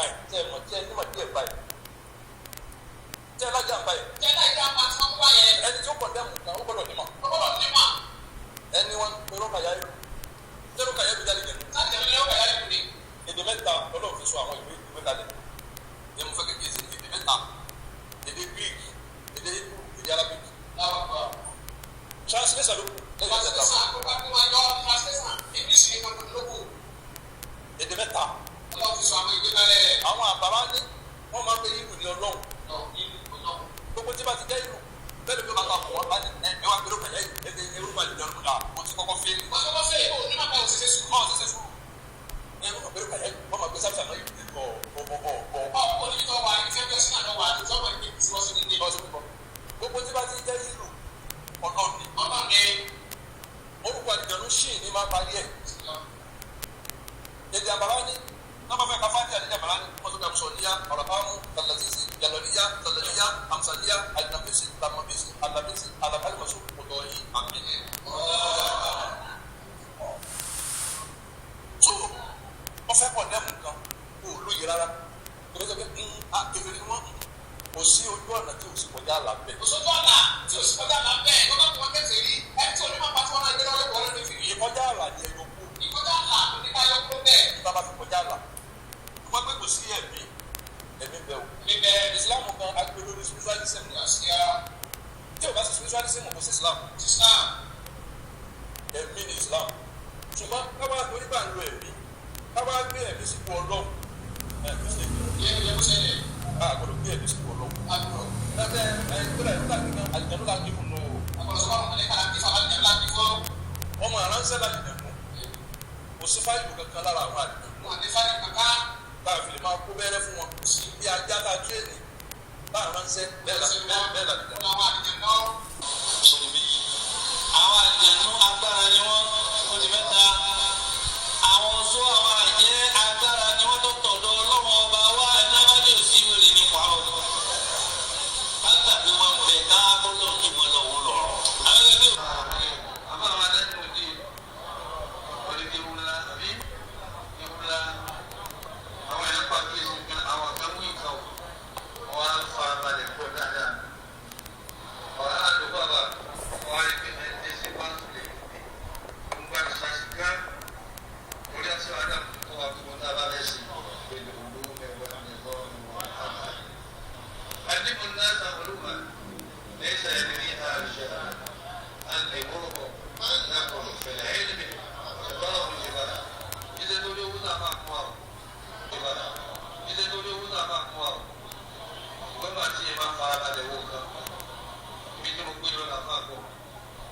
pa ẹ̀, tẹ́ ẹ mọ̀, tí ẹ nímọ̀ díẹ̀ pa ẹ̀, tẹ́ ẹ lájà ń pa ẹ̀. Jẹ́ láì dá pa tí wọ́n wá yẹn. Ẹni tí ó kọ̀ndẹ́mù kan, ó gbọ́dọ̀ nímọ̀. Ó gbọ́dọ̀ nímọ̀. Ẹni wọn pe Rókàyá yìí, ṣé Rókàyá yìí jáde jẹ̀nu? Láti jẹ̀nu lọ́wọ́ Rókàyá yìí ni. Èdè mẹ́ta lọ́lọ́run fi sọ àwọn ìwé ìwé kalẹ̀. Èmi fẹ́ kékeré sí èdè mẹ́ta: èdè Greek, èdè Hebrew, èdè Arabic. Translation ló kù lẹ́yìn mẹ́ta. Translation kó bá kó máa yọ translation English ní kankan ló kù. Èdè mẹ́ta. Ọlọ́run fi sọ àwọn ìwé kalẹ̀. Àwọn àbára ní wọ́n máa ń pe ìlú ní Ọlọ́run. Gbogbo tí bá ti jẹ́ ìlú bẹ́ẹ̀ ló bá ta kọ̀ wọ́n bá ní ẹ wá gbé Rókàyá yìí ẹ ẹ orúkọ àlejò ọ̀run là ó ti kọ́kọ́ fẹ́ẹ́. Wọ́n kọ́kọ́ fẹ́ẹ́ o ní màkà òṣìṣẹ́ sùúrù. Máa ṣiṣẹ́ sùúrù. Ẹ wọ́n gbé Rókàyá yìí, wọ́n máa gbé sáfìsà náà yìí kọ̀ ọ̀ ọ̀ ọ̀. Ọ̀ oníbi tó wà ní fẹ́ẹ́ sí àná wà ní tọ́wọ́ ìgbé tí wọ́n sì ní dé. Gbogbo tí bá ti jẹ́ ìlú Ọlọ́run ni. Ọlọ́run ni. Orúkọ àlejò ṣì ní máa parí ẹ̀. Èdè àbàrá ní náà fẹ́ ká fáńtì àdéjà àbàrá ní wọ́n tó dà sọ̀níyà ọ̀rọ̀bámu tàlàzízì yàlọ́níyà tàlàníyà àmsàníyà àdìnàbísì làmàbísì àlàbísì àlàkálìmọ̀sù kòtò yìí àmì. Tó wọ́n fẹ́ pọ̀ dẹ́mu kan kó o lóye rárá kò ní sọ pé ń a kẹfẹ́ ni wọ́n kò sí ojú ọ̀nà tí o sì kọjá là bẹ́ẹ̀. Kò sójú ọ̀nà tí o sì kọjá là bẹ́ẹ̀ lọ́dọ̀ tí wọ́n kẹsẹ̀ rí ẹni tí onímọ̀ pàtó wọn náà gbé lọ́wọ́ lọ́wọ́ lórí fìrí. Ìkọjá àlà ni ẹyọ kú. Ìkọjá àlà ló ní ká yọ kúrò bẹ́ẹ̀. Nígbà bá fi kọjá àlà wọ́n pé kò sí ẹ̀mí ẹ̀mí bẹ́ẹ̀ o. Bíbẹ́ Islam kan agbè lórí spiritualism ni. Tí o bá sí spiritualism, kò sí Islam. Islam. Ẹ̀mí ni Islam. Ṣùgbọ́n káwá torí bá ń lo ẹ̀mí, káwá gbé ẹ̀mí sípò Ọlọ́run. Ẹ̀ kò sí ẹ̀mí. A gbọ́dọ̀ gbé ẹ̀mí sípò Ọlọ́run. Ẹ ẹ kódà ìlú láti kan àlìjánu láti fún un o. Ọmọ aránṣẹ́ lálìjánu. Kò sí fáìlì kankan lára àwọn àlìjánu. Tá a fi lè máa kó bẹ́rẹ́ fún wọn. Bí ajá tá a tírèèni tá a ránṣẹ́ bẹ́ẹ̀ la bẹ́ẹ̀ la lè dá. Sọ̀rọ̀ méjì. Àwọn àjẹnú agbára ni wọ́n, ó di mẹ́ta. Àwọn oṣó, àwọn àjẹ́ agbára ni wọ́n tó tọ̀dọ̀ Ọlọ́run ọba wá ẹni abájọ́ òsì wèrè ní parọ́. Bàtà bí wọ́n bẹ̀ ká bọ́lọ̀ kí wọ́n lọ wọ́n lọ. Àwọn ẹgbẹ́ àbá àwọn adájọ́ òde onídìí ńlá àbí ńlá àwọn ẹ̀rọ pàkíyèsí kan àwọn kan mú ìkà ò wọ́n á fa balẹ̀ pọ̀ dáadáa. Ọ̀rá àdúgbò bàbá wọ́n á rí pé ẹni tí wọ́n lè ń gba ṣàṣìká orí àti Adam tó wà fún ọ̀tá bá bẹ́ẹ̀ sí pẹ̀lú olówó mẹ́wàá nìkan wọn àbá. Àdìmọ̀ náà sàmúlùmọ̀ lẹ́sẹ̀ ní àṣà àdìmọ̀ àdàkọ̀ fẹ̀lẹ̀ ẹ̀lẹ́mẹ̀ ìbára òjìbára. Ilé lórí owó náà máa kún àwọn ìbára. Ilé lórí owó náà máa kún àwọn. Gbọ́dọ̀ àti ẹ̀ máa fara balẹ̀ wò kan. Ibi tí mo gbé lọ làbá kọ.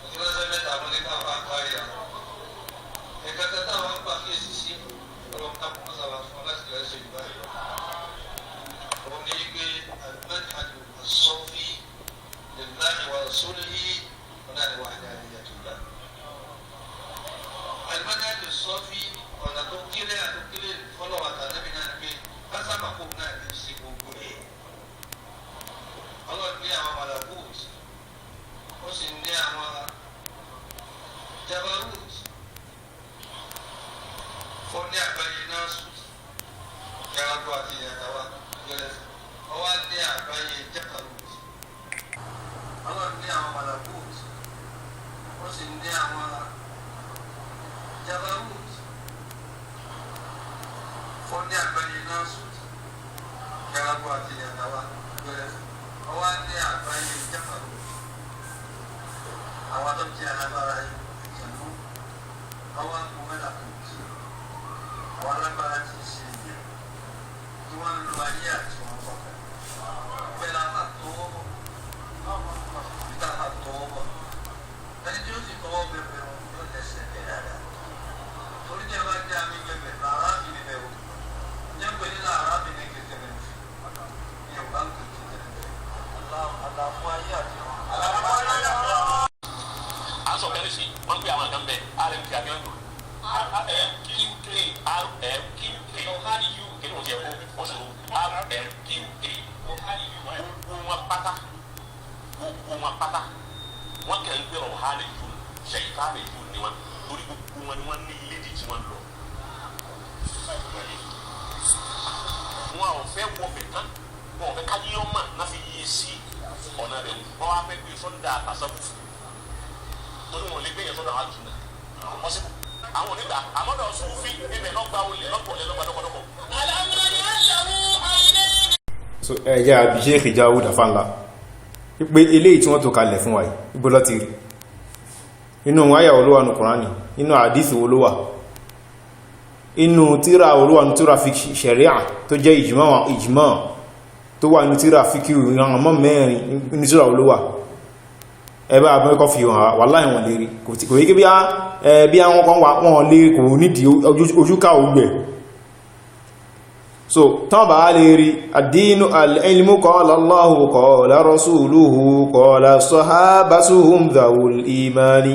Ìdílọ́sẹ̀ mẹ́ta mo ní káfá kárí àwọn. Ẹ̀ka tẹ́tà wọn gbà kíyèsí sí ọlọ́run ká kó sábà fún ọ láti lọ́ọ́ ṣe ìgbà yìí. Òun ní pé al-manhaj as-sufi lillahi wa rasulihi ọ̀nà ni wahdaniyatullah. Al-manhaj as-sufi ọ̀nà tó kílẹ̀ àtòkílẹ̀ fọlọ́ àtàlẹ́bí náà ni pé kásámà kó náà ní sí gbogbo ẹ̀. Ọlọ́run ní àwọn malakut, ó sì ní àwọn jabarut, ó ní àgbáyé náà sùn yàrá àti ìyàtàwá gẹ́lẹ́ ó wá ní àgbáyé jabarut. Ọlọ́run ní àwọn malakut, ó sì ní àwọn jabarut, ó ní àgbáyé náà sùn yàrá àti ìyàtàwá gẹ́lẹ́ ó wá ní àgbáyé jabarut. Àwọn tó jẹ́ alágbára ìjànú àwọn akọ̀mẹ́làkùn, àwọn alágbára ti ṣe ìyẹn tí wọ́n ń lo ayé àti wọn papọ̀. Bẹ́ẹ̀ la máa tọwọ́ bọ̀, níta máa tọwọ́ bọ̀. Ẹni tí ó sì tọwọ́ bẹ̀bẹ̀ wọn yóò lẹ́sẹ̀ bẹ̀ dáadáa. Torí tí a bá jẹ́ àmì bẹ̀bẹ̀ làrá mi bẹ̀bẹ̀ o. Ǹjẹ́ pé ní làrá mi ní kẹ̀kẹ́ bẹ̀ ní ọ̀gá ń kẹ̀kẹ́ bẹ̀. Àlàfo ayé àti wọn. Àlàfo ayé àti wọn. À ń sọ kẹ́lí sí wọ́n ń pè àwọn kan bẹ́ẹ̀ RMK abiyanju RMQK RMQK kí ni mo ti yẹ kó o sọ RMQK gbogbo wọn pátá, gbogbo wọn pátá wọn kẹ́ ń gbé ọ̀hánì jù ṣèyíkáàmì jù ni wọn torí gbogbo wọn ni wọn ní ilé tí wọn lọ. Wọn Wọ́n wá fẹ́ gbé sọ́dà àṣàkù torí wọn ò lè gbé yẹn sọ́dà àlùsùn náà pọ́sibú àwọn onígbà àmọ́dọ̀ Súfì ibẹ̀ lọ́gba olè lọ́pọ̀ lọ́gbà. So ẹ jẹ́ àbí Sheikh Dawud Afanla wípé eléyìí tí wọ́n tó kalẹ̀ fún wa yìí, ibo ló ti rí? Inú àyà wo ló wà nínú Kùránì? Inú àdíthì wo ló wà? Inú tíra wo ló wà? Nínú tíra fi ṣẹ̀ríà tó jẹ́ ìjìmọ̀ tó wà nínú tíra fíkí ìran ọmọ mẹ́rin, inú tíra wo ló wà? Ẹ bá abẹ́kọ́ fi hàn. Wà láì wọ̀n lè rí kò yí kí bí àwọn kan wà wọ́n lè kò nídìí ojúká ògbẹ̀. So tán bá lè rí àdínú al-ilmu qala Allahu qala rasuluhu qala sahabatuhum dhawul imani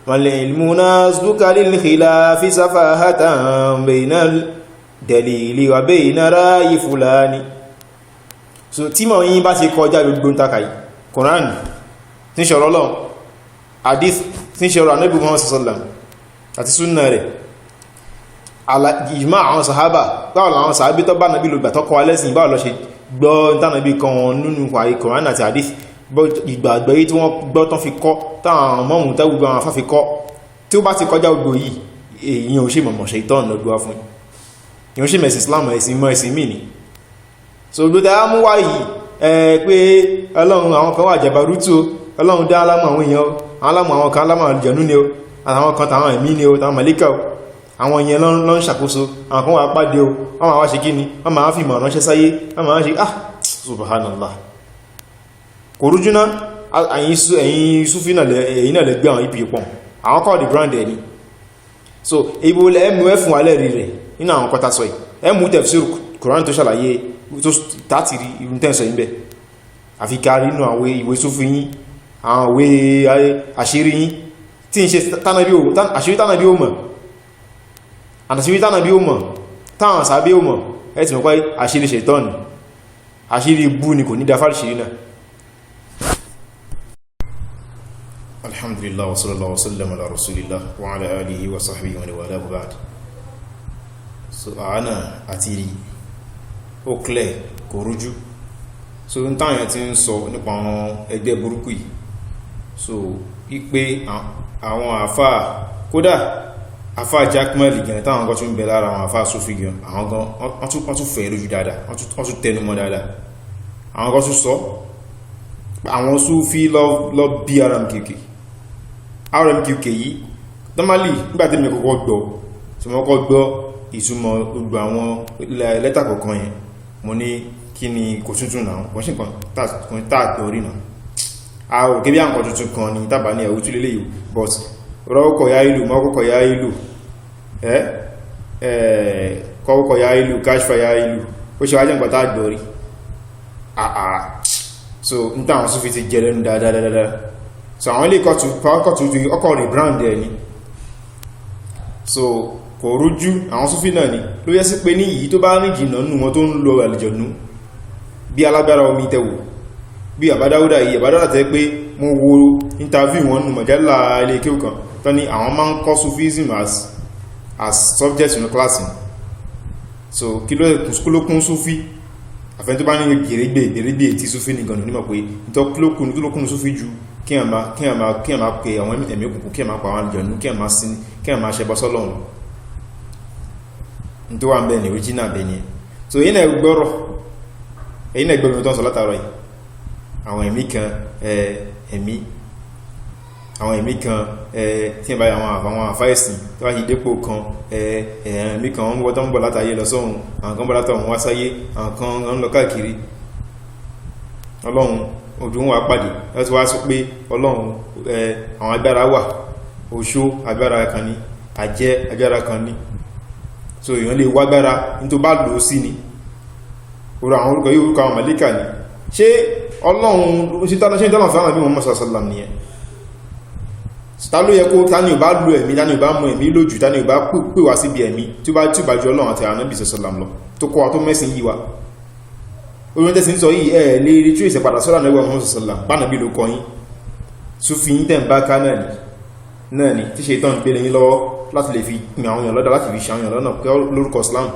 wal ilmu nasduka lil khilafi safahatan bayna dalili wa bayna ra'yi fulani. So tí mọ̀ yín bá ti kọjá gbogbo ń takà yìí, Kùránì tí ń ṣọ̀rọ̀ Ọlọ́run, hadith tí ń ṣọ̀rọ̀ Ànábì Muhammad sallam àti súnnà rẹ̀, ìjìmá àwọn sàhábà, báwo làwọn sàhábí tó bá nàbí lògbà tó kọ́ alẹ́sìn, báwo lọ ṣe gbọ́ tánàbí kan wọn nínú Kùránì àti hadith, ìgbàgbọ́ yìí tí wọ́n gbọ́ tán fi kọ́ táwọn mọ́mù tẹ́gbogbo àwọn afá fi kọ́, tí ó bá ti kọjá gbogbo yìí, èyí ò ṣe mọ̀mọ̀ ṣe ìtọ́nà lọ́gbọ́ fún yìí ò ṣe mẹ̀sìn Islam, ẹ̀sìn mọ́ ẹ̀sìn mí ni. So gbogbo tẹ́ mú wá yìí ẹ pé Ọlọ́run àwọn kan wà jàbàrútù, Ọlọ́run dá alámọ̀ àwọn èèyàn, alámọ̀ àwọn kan, alámọ̀ àlùjànnú ni o, àtàwọn kan tàwọn ẹ̀mí ni o, tàwọn màlíkà o, àwọn èèyàn ló ń ṣàkóso, àwọn kan wà pàdé o, wọ́n máa wá ṣe kíni, wọ́n máa fi ìmọ̀ ránṣẹ́ sáyé, wọ́n máa ṣe, ah, subhanallah, kò rújú ná. Ẹ̀yin Súfì náà ẹ̀yin náà lè gbé àwọn ipi pọ̀n àwọn kọ́ di brand ẹ̀ ni. So ibo lẹ mú ẹ fún alẹ́ rí rẹ̀ nínú àwọn kọta sọ yìí? Ẹ mú tafsir Quran tó ṣàlàyé tó tàti rí irun tẹ́ǹsọ̀ yìí bẹ̀, àfi kárí nínú àwọn ìwé Súfì yín, àwọn ìwé àṣírí yín tí ń ṣe àṣírí tánàbí ó mọ̀, àṣírí tánàbí ó mọ̀, táwọn sàábé ó mọ̀. Ẹ ti mọ̀ pé àṣírí ṣètọ́nù, àṣírí ibú ni, kò ní dáfà àṣírí náà. Alhamdulillah wa sallallahu wa sallam ala rasulillah wa ala alihi wa sahbihi wa wala wa ba'd. So àánà àti rí ó clear, kò rújú. So n táyàn ti ń sọ nípa àwọn ẹgbẹ́ burúkú yìí, so wípé àwọn àfáà, kódà àfáà Jakmal gan, táwọn kan tún bẹ lára àwọn àfáà Sufi gan, àwọn gan wọ́n tún fẹ́ lójú dáadáa, wọ́n tún tẹnu mọ́ dáadáa. Àwọn kan tún sọ àwọn Sufi lọ bí RMQK. RMQK yìí normally, nígbàtí mi kọ́kọ́ gbọ́, tí mo kọ́kọ́ gbọ́ ìtumọ̀ gbogbo àwọn lẹ́tà kọ̀ọ̀kan yẹn, mo ní kí ni, kò tuntun náà, wọ́n sì kan táàgbọ́ rí náà, a ò kébí àǹkan tuntun kan ní tàbá ní ẹ̀wú túlélé yìí. But rọ́kọ̀ ya ìlú mọ́kọ̀kọ̀ ya ìlú ẹ́ kọ́kọ̀ ya ìlú káṣfà ya ìlú, ó ṣe wájẹ́ nǹkan táàgbọ́ rí àà. So n táwọn Súfì ti jẹ lẹ́nu dáadáa. So àwọn ilé kọ́tù ọkọ̀ rebrand ẹ̀ ni. So kò rújú, àwọn Súfì náà ni ló yẹ sí pé ní yìí tó bá rìn jìnnà nù wọn tó ń lo àlùjànnú bí alágbára omi tẹ̀wò bí àbádáwúdà yìí. Àbádáwúdà tẹ́ pé mo wo interview wọn nù mọ̀jálà ilé kéwù kan tán ní àwọn máa ń kọ́ Sufism as subject in class. So kí ló kún Sufi? Àfẹ́ tó bá ní gbèrègbè gbèrègbè tí Sufi nìkan ní mọ̀ pé ìtọ́ kí ló kún Sufi ju kí a máa pe àwọn ẹ̀mí òkùnkùn, kí a máa pa àwọn àlùjànnú, kí a máa sin, kí a máa ṣẹbọ sọ́lọ́run tó wà ń bẹ̀ ní original bẹ̀ ni. So èyí náà gbọ́rọ̀, èyí náà gbọ́rọ̀ tó ń sọ látàrọ yìí, àwọn ẹ̀mí kan, ẹ̀mí, àwọn ẹ̀mí kan tí ẹ bá àwọn àfáìsìn tó wá ti dépò kan, ẹ̀mí kan wọ́n tó ń bọ̀ látàyé lọ sọ́hun, àwọn kan bọ̀ látọ̀hun wá sáyé, àwọn kan ń lọ káàkiri. Ọlọ́run ojú wọn wá pàdé láti wá sọ pé Ọlọ́run, àwọn agbára wà, oṣó agbára kan ní, àjẹ́ agbára kan ní. So èèyàn lè wá agbára ní tó bá lò ó sí ni orú àwọn orúkọ yóò, orúkọ àwọn màlíkà ni. Ṣé Ọlọ́run ṣe tọ́lọ̀ fẹ́ràn bí Muhammad sallam nìyẹn? Ta ló yẹ kó, ta ni ò bá lo ẹ̀mí, ta ni ò bá mọ ẹ̀mí lójú, ta ni ò bá pè wá síbi ẹ̀mí tí ó bá tí ò bá ju Ọlọ́run àti Ànábì sallam lọ, tó kọ́ wa, tó mẹ́sìn yìí wa? Orin tẹ́sí ń sọ yìí, ẹ̀ lè rí tí ó ìsẹ̀padà sọ́dọ̀ Ànábì Muhammad sallam pánàbí ló kọ́ yín. Súfì yín tẹ̀ ń bá ká náà ni tí ṣe tán gbélé yín lọ́wọ́ láti lè fi pin àwọn èèyàn lọ́dọ̀, láti fi ṣe àwọn èèyàn lọ́nà lórúkọ Islam.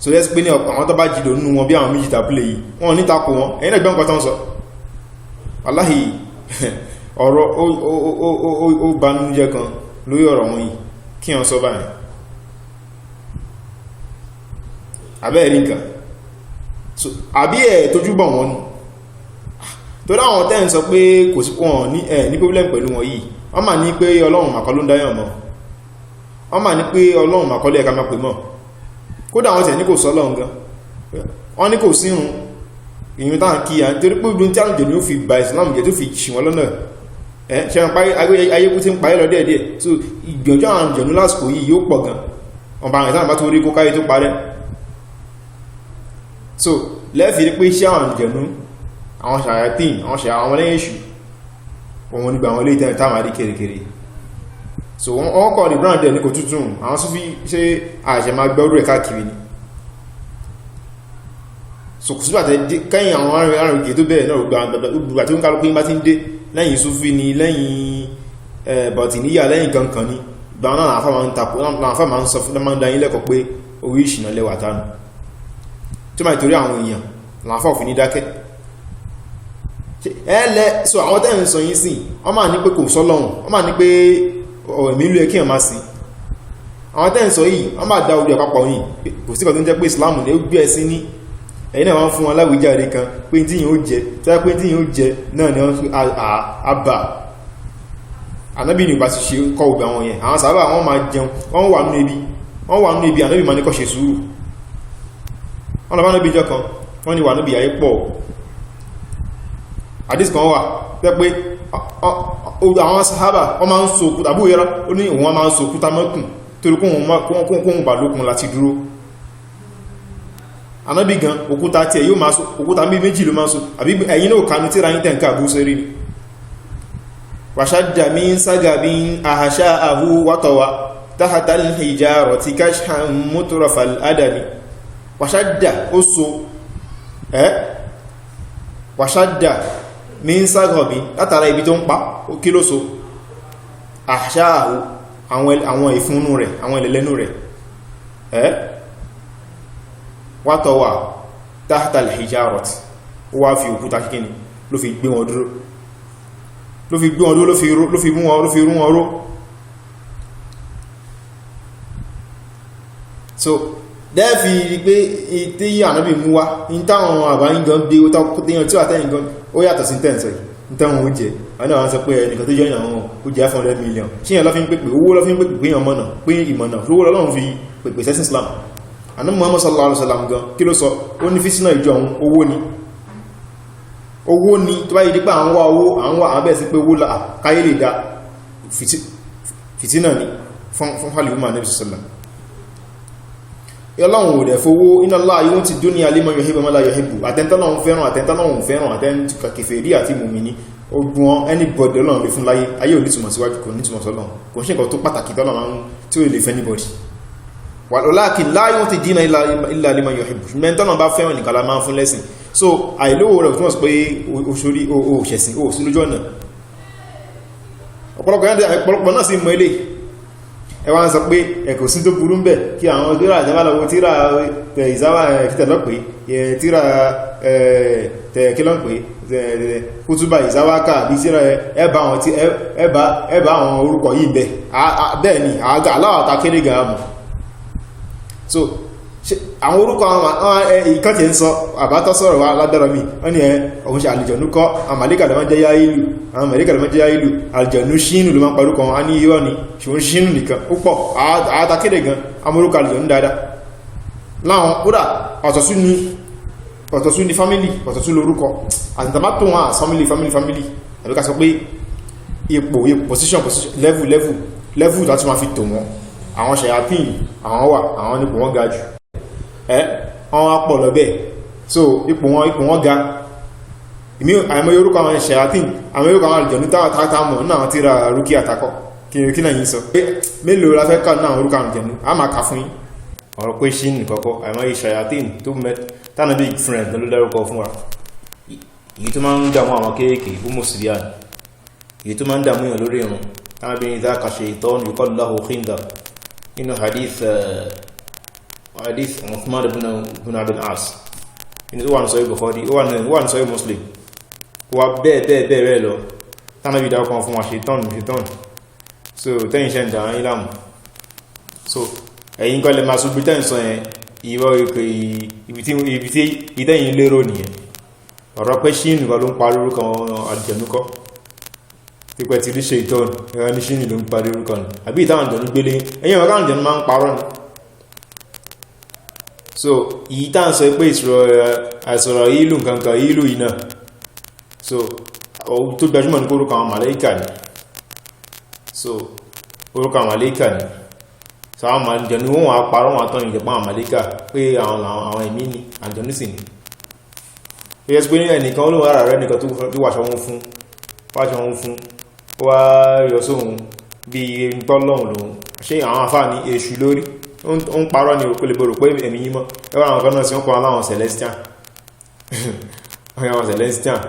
So yẹ́ sí pé ní àwọn tó bá jìdò nínú wọn bí àwọn méjì tàbílẹ̀ yìí, wọn ní takò wọn. Ẹ̀yin náà gbọ́ nǹkan tó ń sọ. Wàláhì, ọ̀rọ̀ ó banújẹ́ kan lórí ọ̀rọ̀ wọn yìí kí wọ́n sọ báyìí. Abẹ́ rí nǹkan. So àbí ẹ̀ tójú bọ̀ wọn ni tó dáwọn tẹ́ ń sọ pé kò sí wọn ní ẹ̀ ní problem pẹ̀lú wọn yìí. Wọ́n mà ní pé Ọlọ́run màkọ́ ló ń dáyàn mọ́. Wọ́n mà ní pé Ọlọ́run màkọ́ lé ẹ̀ka máa pè mọ́. Kódà wọ́n tẹ̀ ní kò sọ́lọ́run gan. Wọ́n ní kò sírun ìyún táà kí à ń torí pé ibi tí àlùjọ ni ó fi ba Islam jẹ́ tó fi ṣì wọ́n lọ́nà. Ẹ̀ ṣe wọn parí ayékú tí ń parí lọ díẹ̀díẹ̀. So ìgbìyànjú àwọn àlùjọ̀nú lásìkò yìí yóò pọ̀ gan. Ọba àwọn ìsáàmù bá tó rí kó káyé tó parẹ́. So lẹ́ẹ̀fì rí pé iṣẹ́ àwọn àlùjọ̀nú, àwọn ṣàyàtín, àwọn ṣàyà àwọn lẹ́yìn èṣù, òun nígbà àwọn ilé ìtẹ́rẹ̀ táàmà rí kèrèkèrè. So wọ́n kọ́ ní brand ẹ̀ ní kò tuntun. Àwọn Súfí ṣe àṣẹ máa gbọ́rú ẹ̀ káàkiri ni. So kò sígbà tẹ́ kẹ́yìn àwọn arìnrìn tó bẹ̀rẹ̀ náà, gbogbo àti oúnkálùkù yín bá ti ń dé lẹ́yìn Súfí ni, lẹ́yìn bọ̀tìníyà, lẹ́yìn kankan ni, ìgbà náà àfá máa ń takò, àfá máa ń sọ fún máa ń dá yín lẹ́kọ̀ọ́ pé orí ìṣìnà lẹ́wà tánu tó máa ìtorí àwọn èèyàn làfá òfin ní dákẹ́ ẹlẹ́. So àwọn tẹ́ ń sọ yín sìn, wọ́n máa ní pé kò sọ́lọ́hun, wọ́n máa ní pé ẹ̀mí ló yẹ kí èèyàn máa sìn. Àwọn tẹ́ ń sọ yìí, wọ́n máa dá orí àpapọ̀ yìí, kò sí kan tó ń jẹ́ pé Islam ní ó gbé ẹ̀sìn ní. Ẹ̀yin náà wọ́n fún wọn láwùjáre kan pé tí yìí ó jẹ tí wọ́n pé tí yìí ó jẹ náà ni wọ́n fi àbà ànábì ní ìbá ti ṣe kọ́ ògbà wọn yẹn. Àwọn sábà wọ́n máa jẹun, wọ́n wà nínú ibi, wọ́n wà nínú ibi. Ànábì máa ní kó ṣe sùúrù. Wọ́n lọ bá níbi ìjọ kan, wọ́n ní wà níbi ayé pọ̀. Àdís kan wà pẹ́ pé àwọn sàhábà wọ́n máa ń so òkúta. Àbúrò yẹra ó ní òun máa ń so òkúta mọ́kùn torí kóhun bà lókun láti dúró. Ànábì gan, òkúta tí ẹ yóò máa so òkúta bí méjì ló máa so. Àbí ẹ̀yin náà kanu tíra yín tẹ̀ǹkà bú sórí ni wàṣádà min ságàbí àhàṣà àhú wátọwà tahta al-hijarati kashhan mutrafal adami. Wàṣádà, ó so ẹ́ wàṣádà min ságàbí látara ibi tó ń pa kí ló so àhàṣà àhú, àwọn ìfúnnú rẹ̀, àwọn ìlẹ̀lẹ́nú rẹ̀ ẹ́ wátọwà tahta al-hijarati. Ó wá fi òkúta kíkíní ló fi gbé wọn dúró, ló fi gbé wọn dúró, ló fi mú wọn, ló fi rú wọn ró. So dẹ́ẹ̀fì rí pé tí ànábì mú wá ní táwọn àbáyín gan gbé téyàn tí wà tẹ́yìn gan ó yàtọ̀ sí tẹ́ǹsọ̀ yìí ní táwọn oúnjẹ àwọn náà wọ́n sọ pé ẹnìkan tó jọyìn àwọn ó jẹ́ 500 million. Ṣí yẹn lọ́ fi ń pèpè owó, lọ́ fi ń pèpè péyàn mọ̀nà, pé ìmọ̀nà owó lọ́lọ́run fi pèpè sẹ́sìn Islam. Ànábì Muhammad sallallahu alaihi wasallam gan, kí ló sọ? Ó ní físínà ìjọ òun owó ni, owó ni. Tó bá yìí dípà àwọn wá owó, àwọn wá àwọn bẹ́ẹ̀ sí pé owó káyé lè dá fìtínà ni fún halima nabi sallam. Ọlọ́run ò dẹ̀ fowó. Inna Allaha yu'ti dunya liman yuhibbu wa man la yuhibbu. Àtẹ́ntọ́lọ́run fẹ́ràn, àtẹ́ntọ́lọ́run fẹ́ràn, àtẹ́ntọ́ kèfèrí àti mùmíní ogun, anybody Ọlọ́run lè fún láyé. Ayé ò ní túmọ̀ síwájú, kò ní túmọ̀ sọ́lọ́run, kò ń ṣe nǹkan tó pàtàkì tọ́lọ́run tí ó lè fẹ́ anybody. Walakin la yu'ti dina illa liman yuhibbu. Mẹ́ntọ́nà bá fẹ́ràn nìkan la máa ń fún lẹ́sìn. So àìlówó rẹ̀ túnmọ̀ sí pé òṣòrí òṣẹ̀sìn ó sí lójú ọ̀nà. Ọ̀pọ̀lọpọ̀ náà sì mọ̀ ilé ẹ wá ń sọ pé ẹ̀kọ́ sí tó burú ń bẹ̀ kí àwọn tíra ìjábálọ́wọ́ tíra ìzáwà kítẹ̀lọ́pẹ́ tíra tẹ̀kílọ́pẹ́ kútúbà ìzáwákà bí tíra ẹbà àwọn orúkọ yìí bẹ̀. Bẹ́ẹ̀ ni aláwọ̀ta kéré gan mọ̀. So àwọn orúkọ ìkan tí ń sọ àbátọ́ sọ̀rọ̀ wá ládára mi, wọ́n ní ẹ òun ṣe àlìjọ̀nú kọ́, àwọn màlíkà ló máa jẹ́ yáìlú, àwọn màlíkà ló máa jẹ́ yáìlú, àlìjọ̀nú ṣínú ló máa parúkọ wọn. A ní irọ́ ni, ṣùgbọ́n ṣínú nìkan ó pọ̀ àátakéde gan amórúkọ àlìjọ̀nú dáadáa láwọn. Kódà ọ̀tọ̀sú ni family, ọ̀tọ̀sú lórúkọ àtìtàmá tó wọn as family, family, family, àbí ká sọ pé ipò, ipò, position, position, level, level, level láti máa fi tò wọn. Àwọn ṣàyàpín àwọn wà, àwọn nípò wọn ga jù ẹ́, wọ́n wá pọ̀ lọ bẹ́ẹ̀. So ipò wọn, ipò wọn ga. Ìmí àìmọye orúkọ àwọn ṣàyàpín, àwọn orúkọ àwọn àlùjọ̀nú táwà mọ̀ nínú àwọn tíra rúkí àtakọ́ kí náà yìí sọ pé mélòó la fẹ́ kà nínú àwọn orúkọ àwọn àlùjọ̀nú, a máa kà fún yín. Ọ̀rọ̀ pé ṣí nìkọ́kọ́ àìmọye ṣàyàpín tó mẹ́ tánà bí friend ló dárúkọ fún wa. Èyí tó máa ń dààmú àwọn kéèké umu sibian, èyí tó máa ń dààmú yàn lórí irun tánà bí ní ìdáka ṣe ìtọ́nù yuqallu lahu khindar nínú hadith. hadith Uthman ibn Abil As ní ó wà ní sọ́yí Bukhari, ó wà ní sọ́yí Muslim, ó wà bẹ́ẹ̀ bẹ́ẹ̀ bẹ́ẹ̀ rẹ̀ lọ tánàbí dákọ̀ fún wa ṣetán ṣetán. So tẹ́yìn ṣe ń dà yín láàmú. So ẹ̀yin kọ́ lè máa sọ bí tẹ́yìn sọ yẹn, ìwọ ibi tí ìtẹ́yìn lérò nìyẹn. Ọ̀rọ̀ pé ṣíìnù kan ló ń parí orúkọ àjẹ̀nú kọ́, pípẹ́ ti rí ṣe ìtọ́nù ẹ̀rọ ní ṣíìnù ló ń parí orúkọ ni àbí ìtàwọn àjẹ̀nú gbélé ẹ̀yìn ọ̀rọ̀ àjẹ̀nú máa ń parọ́ ni. So ìyí tá à ń sọ pé àìsọ̀rọ̀ ìlú nǹkankan ìlú yìí náà, so tó gbajúmọ̀ ní orúkọ àwọn màláíkà ni. So orúkọ àwọn màláíkà ni. So àwọn àjẹ̀nú wọn wà parọ́ wọn àtọ́ ìjẹ̀pá àwọn màláíkà pé àwọn ẹ̀mí ni àjẹ̀nú sì ni. Ó yẹ pé ẹnìkan olóhùn ara rẹ̀ nìkan tó wàṣọ wọn fún, wàṣọ wọn fún, ó wá yọ sóhun bí gbọ́lọ́hùn lòun ṣé àwọn afáà ní èṣù lórí ó ń parọ́ ní òkú lè bọ̀rọ̀ pé ẹ̀mí yí mọ́. Ẹwà àwọn kan náà sí wọ́n kọ́ aláwọn celestial, àwọn celestial,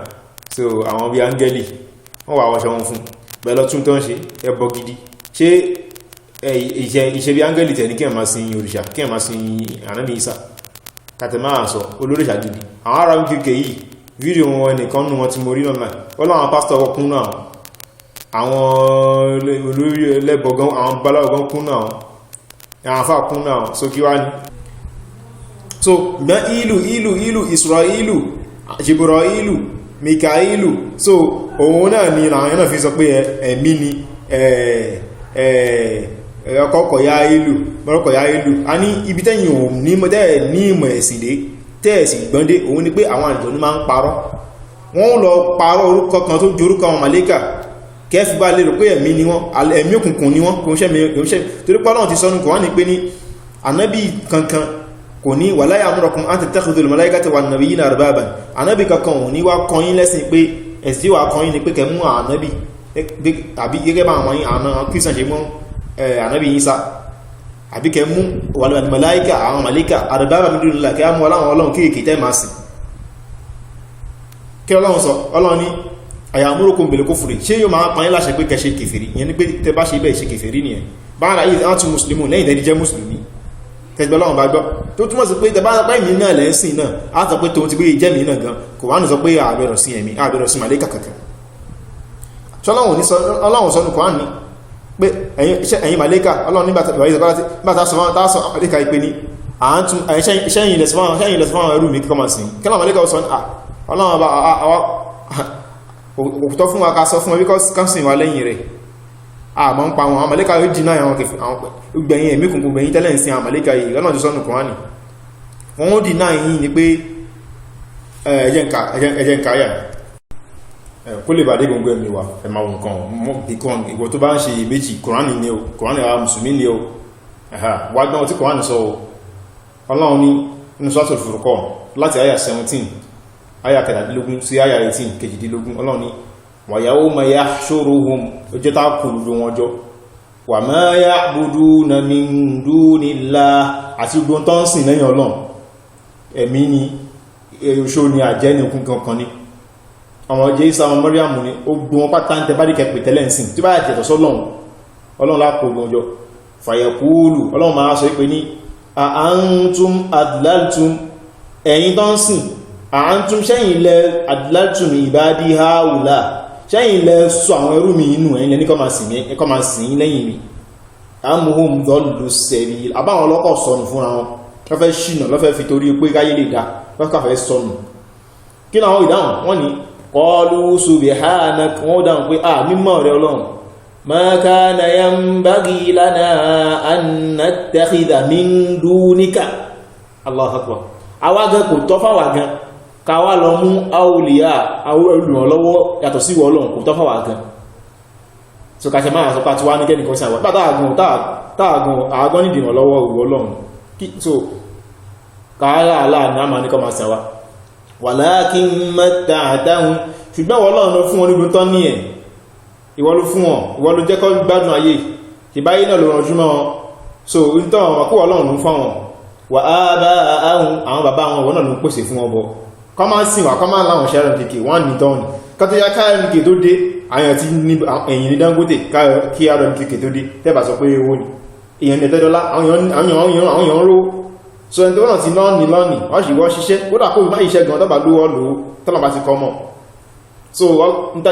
so àwọn bí áńgẹ́lì wọ́n wà wọ́ṣọ wọn fún bẹ́ẹ̀ lọ tún tó ń ṣe ẹbọ gidi. Ṣé ìṣe bí áńgẹ́lì tẹ̀ ní kí ẹ̀ máa sin òrìṣà, kí ẹ̀ máa sin ànábì Ìsá kàtẹ̀máà sọ olóríṣà gidi. Àwọn ará wíkẹ́ yìí fídíò wọn nìkan nù wọn tí mo rí online, wọ́n láwọn pásítọ̀ kún náà, àwọn olórí ẹlẹ́bọ̀gán, àwọn baláwọ̀gán kún náà, àwọn afá kún náà. So kí wá ní so gbọ́n ìlú ìlú ìlú Isra'ilu, Jibra'ilu, Mikailu, so òun náà ni àwọn ẹ̀nà fi sọ pé ẹ̀mí ni ọkọ̀ọ̀kọ̀ ya ìlú mọ́rọ̀kọ̀ ya ìlú. A ní ibi tẹ́yìn ò ní mọ́ ní ìmọ̀ ẹ̀sìn dé tẹ́ẹ̀sì gbọ́ndé, òun ni pé àwọn àjọ̀nú máa ń parọ́. Wọ́n lọ parọ́ orúkọ kan tó ju orúkọ àwọn màlẹ́kà kẹfì bá lérò pé ẹ̀mí ni wọ́n, ẹ̀mí òkùnkùn ni wọ́n, kò ń ṣe torí pé Ọlọ́run ti sọ́nù kò wá ní pé ní ànábì kankan kò ní wala ya'murukum an tattakhidhul malaikata wan nabiyyina arbaban. Ànábì kankan ò ní wá kọ́ yín lẹ́sìn pé ẹ̀sìn wà kọ́ yín ni pé kẹ́ mú ànábì àbí gẹ́gẹ́ bá àwọn Christian ṣe mú ànábì Ìsá, àbí kẹ́ mú wal malaika àwọn màlẹ́kà arbaban min dunillah, kẹ́ mú ọlọ́run ọlọ́run kéèkéé tẹ́ máa sìn. Kí Ọlọ́run sọ? Ọlọ́run ní àyàmúròkún bèlè kófùrì, ṣé yóò máa pàyín láṣẹ pé kẹṣe kèfèrí? Ìyẹn ni pé tẹ bá ṣe ibẹ̀ ṣe kèfèrí nìyẹn. Bára yìí á tún mùsùlùmí lẹ́yìn tẹ́ni jẹ́ mùsùlùmí tẹ́gbẹ́ Ọlọ́run bá gbọ́, tó túmọ̀ sí pé tẹ bá pẹ́ mi náà lẹ́sìn náà á sọ pé tòun ti gbé jẹ́ mi náà gan, kò wá ní sọ pé àbẹ̀rọ̀ sí ẹ̀mí, àbẹ̀rọ̀ sí màlẹ́kà kankan. Ọlọ́run sọ ní Kùránì ní pé ẹ̀yin màlẹ́kà Ọlọ́run nígbà tá sọ màlẹ́kà ìpè ní ṣẹ́yìn ilẹ̀ sọ fún ẹrú mi kíkọ́ máa sìn kí lọ́wọ́ màlẹ́kà ó sọ ní Ọlọ́run bá òkútọ́ fún wa ká sọ fún ẹbí kánsìn wa lẹ́yìn rẹ̀ àmọ́ ń pa wọn. Àwọn màlẹ́kà yóò dínà àwọn gbẹ̀yìn ẹ̀mí kùnkùn gbẹ̀yìn tẹ́lẹ̀ ń sin àwọn màlẹ́kà yìí lọ́nà tó sọ́nù Kùránì wọ́n ó dínà yìí ni pé ẹjẹ́ nǹka yà kó lè bàdé gbogbo ẹ̀mí wa ẹ̀mà nǹkan ìwọ tó bá ń ṣe méjì Kùránì ni o, Kùránì àwọn mùsùlùmí ni o, wá gbọ́n tí Kùránì sọ o. Ọlọ́run ní inú Suratul Furqan láti àyà 17 aya kẹtàdínlógún sí aya 18 kejìdínlógún, Ọlọ́run ní wa yawma yahshuruhum, ọjọ́ tá kò lùlù wọn jọ, wa ma ya'buduna min dunillah, àti gbogbo tó ń sìn lẹ́yìn Ọlọ́run, ẹ̀mí ni oṣó ni àjẹ́ ni òkun kankan ni ọmọ jẹ́ Ìsá ọmọ Mọ́ríàmù ni ó gbogbo wọn pátá ń tẹ bá dìkẹ́ pè tẹ́lẹ̀ ń sìn tí bá yàtọ̀ sọ́lọ́run, Ọlọ́run lápò gbogbo jọ. Fàyẹ̀kúlù, Ọlọ́run máa sọ pé ní a antum adlaltum, ẹ̀yin tó ń sìn, àántún ṣẹ́yìn lẹ adlaltum ìbádí haúlá, ṣẹ́yìn lẹ sọ àwọn ẹrú mi inú ẹ̀yin lẹ ní kọ́ máa sìn lẹ́yìn mi, amuhum dọ́lù sẹ̀rí, àbáwọn ọlọ́kọ̀ sọnù fúnra wọn, lọ́fẹ́ ṣìnà lọ́fẹ́ fi torí pé káyé lè dá lọ́kàfẹ́ sọnù. Kí làwọn ìdáhùn wọ́n ní qalu subhanak, wọ́n dáhùn pé à mímọ́ rẹ Ọlọ́run, ma kana yanbaghi lana an nattakhidha min dunika. Allahu akbar, àwa gan kò tọ́ fáwa gan ká wá lọ mú áwòlìyà olùrànlọ́wọ́ yàtọ̀ sí ìwọ Ọlọ́run, kò tọ́ fáwa gan. So kàṣẹ máa sọ pàtí wá ní kẹ́nìkan sí àwọn táàgùn àágán nídìí ìrànlọ́wọ́ ìwọ Ọlọ́run, so káàrà aláàrin àmà ní kọ́ máa sàwà. Walakin matta'tahum, ṣùgbọ́n ìwọ Ọlọ́run ló fún wọn níbi tán ní ẹ̀, ìwọ ló fún wọn, ìwọ ló jẹ́ kó gbádùn ayé, ìbáyé náà ló rànjú mọ́ wọn, so ń tọ́ àwọn akówọ́ Ọlọ́run ló ń fún wọn, wà á bá àwọn bàbá àwọn ìwọ náà ló ń pèsè fún wọn bọ̀, kọ́ máa ń sìn wà, kọ́ máa ń láwọn ṣẹ́rẹ̀ kìkì wọ́n ní tọ́ọ̀nì kọ́ tó yá KRMK tó dé, àyàn tí ẹ̀yìn ní Dangote KRMK tó dé tẹ́bà sọ pé owó ni èèyàn ní ẹ̀tẹ́dọ́lá, àwọn èèyàn ró. So ẹni tó náà ti lọ́nì lọ́nì wọ́n sì wọ́n ṣiṣẹ́ kódà kó má iṣẹ́ gan tọ́bà lówó lówó tọ́lọ̀ bá ti kọ́ mọ́. So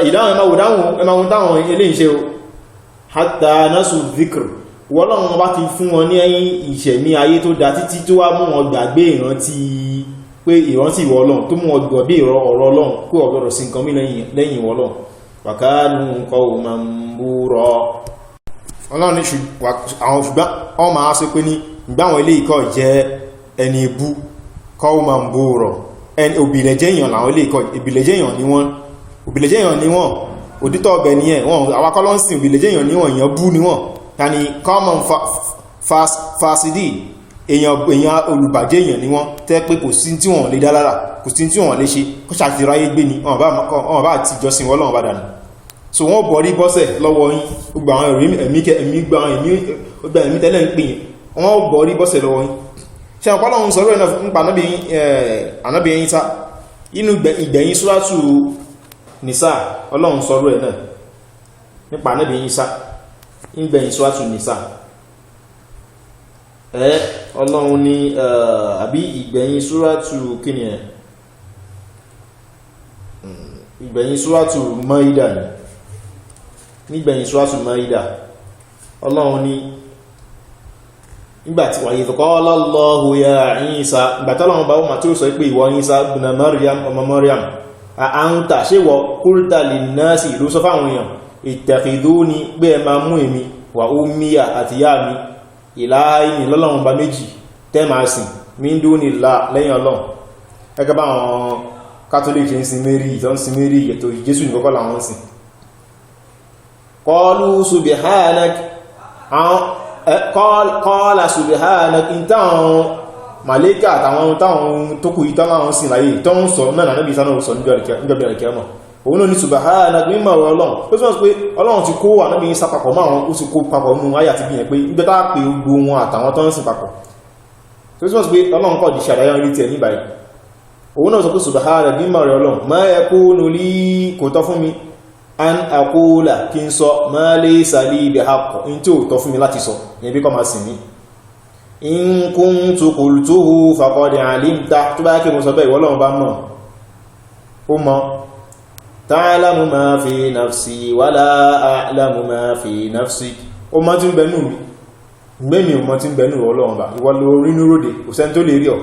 ìdáhùn ẹmà wò dáhùn ẹmà wọn táwọn eléyìí ṣe o. Hatta nasu dhikr, wọ́n lọ́wọ́n bá ti fún wọn ní ìṣẹ̀mí ayé tó dá títí tó wá mú wọn gbàgbé ìrántí pé ìrántí ìwọ Ọlọ́run, tó mú wọn gbàgbé ọ̀rọ̀ Ọlọ́run pé ọ̀gbọ́dọ̀ sí nǹkan mí lẹ́yìn ìwọ Ọlọ́run. Wa kanu qawman bura. Ọlọ́run ní àwọn ṣùgbọ́n wọ́n máa sọ pé ní ìgbà àwọn ilé ìkọ́ jẹ́ ẹni ibú, qawman bura, ẹni òbílẹ̀jẹ́ èèyàn làwọn ilé ìkọ́, òbílẹ̀jẹ́ èèyàn ni wọ́n, òbílẹ̀jẹ́ èèyàn ni wọ́n, òdítọ́ ọbẹ̀ ni ẹ̀ wọ́n awakọ́ ló ń sìn, òbílẹ̀jẹ́ èèyàn ni wọ́n, èèyàn bú ni wọ́n. Tani common fasidi, èèyàn olùbàjẹ́ èèyàn ni wọ́n, tẹ́ pé kò sí tí wọ́n lè dá lára, kò sí tí wọ́n lè ṣe, kó ṣàfihàn gbé ni wọ́n bá ti jọsìn wọ́n lọ́wọ́ bá dànù. So wọ́n bọ̀rí bọ́sẹ̀ lọ́wọ́ yín, gbogbo àwọn ẹ̀mí ẹ̀mí tẹ́lẹ̀ ń pè yín, wọ́n bọ̀rí bọ́sẹ̀ lọ́wọ́ yín. Ṣe àwọn pọ́lọ́hun sọ̀rọ̀ ẹ̀nà nípa ànábì Ìsá inú ìgbẹ̀yìn súrátù Nìsá, Ọlọ́run sọ̀rọ̀ ẹ̀ náà nípa ànábì Ìsá ìgbẹ̀yìn súrátù Nìsá. Ọlọ́run ní àbí ìgbẹ̀yìn súrátù kíni ẹ̀, ìgbẹ̀yìn súrátù Máídà ni, nígbẹ̀yìn súrátù Máídà Ọlọ́run ní nígbàtí wa idh qala Allahu ya Isa, ìgbàtí Ọlọ́run bá wọ́n tí ó sọ pé ìwọ Isa ibn Maryam, ọmọ Maryam, a anta, ṣé wọ qulta linnasi, ló sọ fáwọn èèyàn, ittakhiduni, pé ẹ máa mú èmi wa ummiya àti yá mi ilahaini, lọ́lọ́run bá méjì tẹ́ máa sìn, min dunillah, lẹ́yìn Ọlọ́run. Gẹ́gẹ́ bá àwọn Catholic ṣe ń sin Mary, tó ń sin Mary, ètò Jésù nìkọ́kọ́ làwọn ń sìn. Qalu subhanak, qala subhanak, in táwọn màlẹ́kà àtàwọn táwọn tó kù ìtàn láwọn sìn láyé tó ń sọ náà nàbí ìsánà sọ níjọba ìkẹmọ̀, òun náà ní subhanak, mímọ̀ ọ̀rọ̀ Ọlọ́run. Ó túnmọ̀ sí pé Ọlọ́run ti kó ànábì Ìsá papọ̀ mọ́ àwọn, ó ti kó papọ̀ nínú ayé àti bíyẹn pé nígbà tá pé gbogbo wọn àtàwọn tó ń sìn papọ̀. Tó túnmọ̀ sí pé Ọlọ́run kọ̀ di ṣàdáyọ́ rí tiẹ̀ níbàyìí. Òun náà sọ pé subhanak, mímọ̀ ọ̀rọ̀ Ọlọ́run, ma yakunu li, kò tọ́ fún mi, an aqula, kí n sọ, ma laysa li bihaqq, in tí ò tọ́ fún mi láti sọ, ìyẹn bí kọ́ máa sìn mí. In kuntu qultuhu faqad alimta, tó bá kí mo sọ bẹ́ẹ̀, ìwọ Ọlọ́run bá mọ̀, ó mọ̀. Ta'lamu ma fi nafsi wala a'lamu ma fi nafsi, ó mọ̀ tí ń bẹnú mi, gbẹ́mi ò mọ̀ tí ń bẹnú Ọlọ́run bá, ìwọ ló rí ní ròdè, kò sẹ́ni tó lè rí ọ.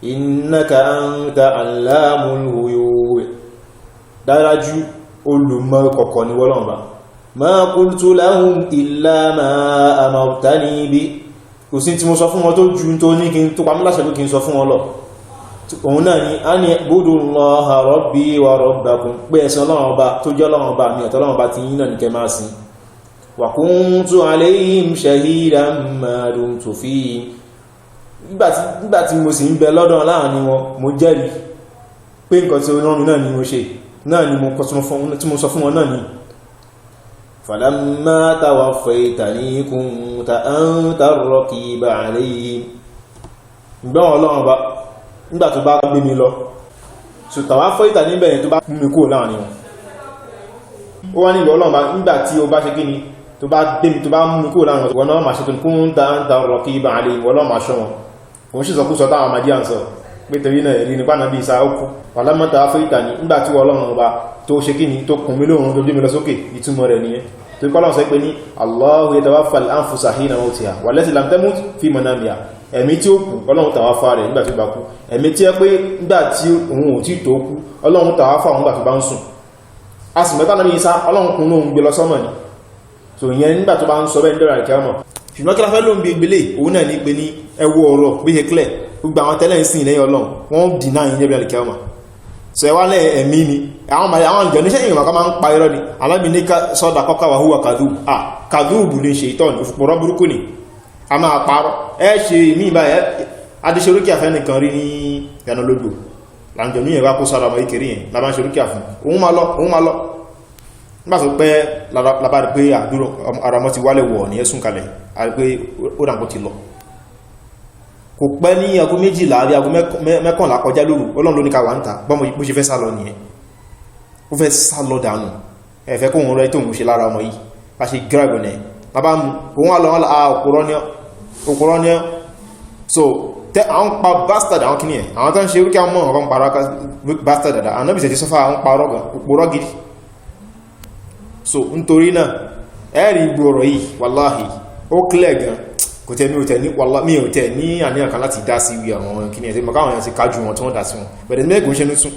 Innaka anta allamul ghuyub, dárájú olùmọ̀ kọ̀kọ̀ ni Ọlọ́run bá. Ma qultu lahum illa ma amartani bi, kò sí tí mo sọ fún wọn tó ju tó ní kí n tó pamọ́ láṣẹ pé kí n sọ fún wọn lọ. Òun náà ni a ní budullaha rabbi wa rabbakum, pé ẹ̀sìn Ọlọ́run ọba tó jẹ́ Ọlọ́run ọba mi àti Ọlọ́run ọba ti yín náà ní kẹ́ máa sìn. Wa kuntu alayhim shahidan ma dumtu fihim, nígbà tí mo sì ń bẹ lọ́dọ̀ láàrin wọn, mo jẹ́rìí pé nǹkan tí ó rán mi náà ni mo ṣe, náà ni mo kọ́ tí mo sọ fún wọn náà ni. Falamma tawaffaytani kunta anta ar-raqiba alayhim, ìgbọ́n Ọlọ́run ọba nígbà tó bá gbé mi lọ, so tawaffaytani níbẹ̀ tó bá mú mi kúrò láàrin wọn, ó wá ní ìwọ Ọlọ́run ọba nígbà tí ó bá ṣe kí ni, tó bá gbé mi, tó bá mú mi kúrò láàrin wọn, náà máa ṣe tó kunta anta ar-raqiba alayhim, ìwọ Ọlọ́run máa ṣọ́ wọn. Òun sì sọkúsọ táwọn Ahmadiyya ń sọ pé torí náà èrí nípa nàbí Ìsá ó kú. Falamma tawaffaytani, nígbà tí Ọlọ́run ọba tó ṣe kí ni, tó kùn mí lóòrùn tó gbé mi lọ sókè, ìtumọ̀ rẹ̀ nìyẹn. Tó kọ́ lọ́n sọ pé ní Allahu yatawaffal anfusa hina mawtiha wallati lam tamut fi manamiha, ẹ̀mí tí ó kú Ọlọ́run tàwáfà rẹ̀ nígbà tí ó bá kú, ẹ̀mí tí ẹ pé nígbà tí òun ò tí tó kú Ọlọ́run tàwáfà òun nígbà tó bá ń sùn. A sì mẹ́ta nàbí Ìsá Ọlọ́run kún lóhun gbé lọ sọ́mọ̀ ni. So ìyẹn nígbà tó bá ń sọ bẹ́ẹ̀ níjọ́ra ìkẹ́ ọmọ. Ṣùgbọ́n kí la fẹ́ lóhun bí gbélé, òun náà ní pé ní ẹwọ ọ̀rọ̀ bí ṣe clear, gbogbo àwọn tẹ́lẹ̀ ń sìn lẹ́yìn Ọlọ́run wọ́n dìnnà yín níbi àlìkẹ́ ọmọ. So ẹwà lẹ́ ẹ̀mí ni àwọn ìjọ níṣẹ́ ìrìnwà ká máa ń pa irọ́ ni. Alábi ní sọ́dà kọ́kà wà húwà kàdú, à kàdú bù ní ṣe ìtọ́ni òfùpọ̀rọ̀ burúkú ni a máa parọ́. Ẹ ṣe ìmí ìbá ẹ adéṣerókì àfẹ́ nìkan rí ní ìyànà lódò làǹjọ ní ẹ̀wà kó sára ọmọ ìkèrè yẹn labá ń ṣerókì àfún, òun máa lọ, òun máa lọ. Nígbà tó pẹ́ labá rí pé àdúrò ara mọ́ ti wálẹ̀ wọ̀ ní ẹ̀sùn kalẹ̀, a rí pé ó dàgbò ti lọ. Kò pẹ́ ní aago 12 àbí aago 11 kọjá lóru, Ọlọ́run ló ní ká wà ń ta, bọ́mọ bó ṣe fẹ́ sá lọ nìyẹn, ó fẹ́ sá lọ dànù, ẹ̀fẹ́ kóhun rẹ tóhun ṣe lára ọmọ yìí bá ṣe gíráàbù ní bàbá mú òun wà lọ òkúrọ́ ní. So tẹ àwọn pa bastard àwọn kìíní ẹ̀, àwọn tó ń ṣe rúkẹ́ mọ́ ọ̀rọ̀ ń parọ́ bastard dada, àwọn náà ti sọ́fà àwọn parọ́ gan, òpòrọ́ gidi. So nítorí náà ẹ̀rí gbòrò yìí, wàláhì, ó clear gan. Kò tẹ́ mi ò tẹ́ ní, wàlá mi ò tẹ́ ní àníyàn kan láti dá sí ibi àwọn kìíní ẹ̀ tí mọ̀ká àwọn èèyàn ti kájú wọn tí wọ́n dá sí wọn bẹ̀rẹ̀ ní kò ń ṣe nítún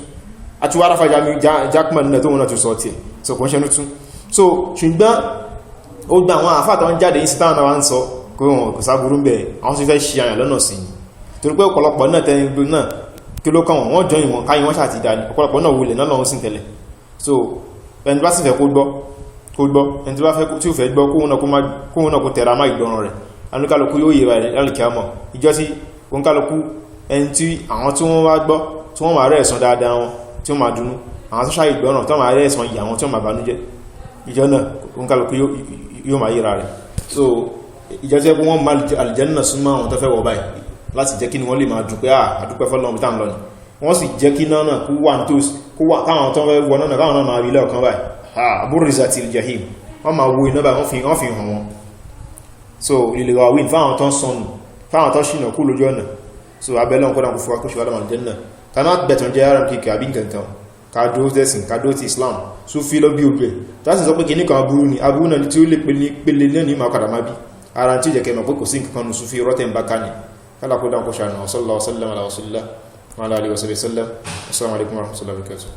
àti wàrà fàjà mi Jackman náà tó wọn náà tó sọ tiẹ̀, so kò ń ṣe nítún. So ṣùgbọ́n ó gba àwọn àfáà tó ń jáde yìí sí táwọn náà wá ń sọ kó wọn kò sáburú ń bẹ̀, àwọn sì fẹ́ ṣe àyàn lọ́nà sí ni, torí pé ọ̀pọ̀lọpọ̀ náà tẹ́ni gbogbo náà kí ló kàn wọ́n, wọ́n jọyìn wọn káyìn wọ́n ṣàti dání, ọ̀pọ̀lọpọ̀ náà wulẹ̀ náà lọ́wọ́ sí tẹ́lẹ̀. So ẹni bá sì fẹ́ kó gbọ́, kó gbọ́, ẹni tí bá fẹ́ tí ó fẹ́ gbọ́, kóhun náà kó tẹ̀ra má ìgbọràn rẹ̀. Alúkálukú yóò yẹra rẹ̀ lálùkíámọ̀ ìjọ tí oúnkálukú, ẹni tí àwọn tí wọ́n wá gbọ́ tí wọ́n máa rẹ̀ ẹ̀san dáadáa wọn tí wọ́n máa dunú, àwọn tó ṣàì gbọ́ràn tí wọ́n máa rẹ̀ ẹ̀san ìyà wọn tí wọ́n máa banújẹ́, ìjọ náà oúnkálukú yóò máa yẹra rẹ̀. So ìjọ tí wọ́n máa àlùjánnà súnmọ́ àwọn tó fẹ́ wọ̀ báyìí láti jẹ́ kí ni wọ́n lè máa dùn pé àdúpẹ́ fọ́lọ́run bí tá ń lọ ni, wọ́n sì jẹ́ kí náà kó wà ní tó kó wà káwọn tó fẹ́ wọ náà káwọn náà máa rí lẹ́ọ̀kan báyìí, burrizatil jahim, wọ́n máa wo iná báyìí, wọ́n fi hàn wọn. So lil-ghawin, fáwọn tó ń sọnù, fáwọn tó ṣìnà kú lójú ọ̀nà. So abẹ́lẹ́ ọ̀kọ́dà kò fún wa kó ṣe wà lọ́mọ àlùjánnà, ká má bẹ̀tàn jẹ́ rmkk àbí nǹkan ká dúró tẹ̀sìn, ká dúró ti Islam. Sufi ló bí ogun ẹ̀ tó sì sọ pé kìíní kan aburú ni, aburú náà tí ó lè pele náà ní ìmọ̀ ọ̀kadà má bí ara tí ó jẹ́ kẹ́ mọ̀ pé kò sí nǹkan kan nù Sufi rọ́tẹ̀ ń bá ká ní kálá kó dáhùn kó ṣàánú. Sallallahu sallam ala rasulillah wa ala alihi wa sallam. Assalamu alaikum warahmatullahi wabarakatuh.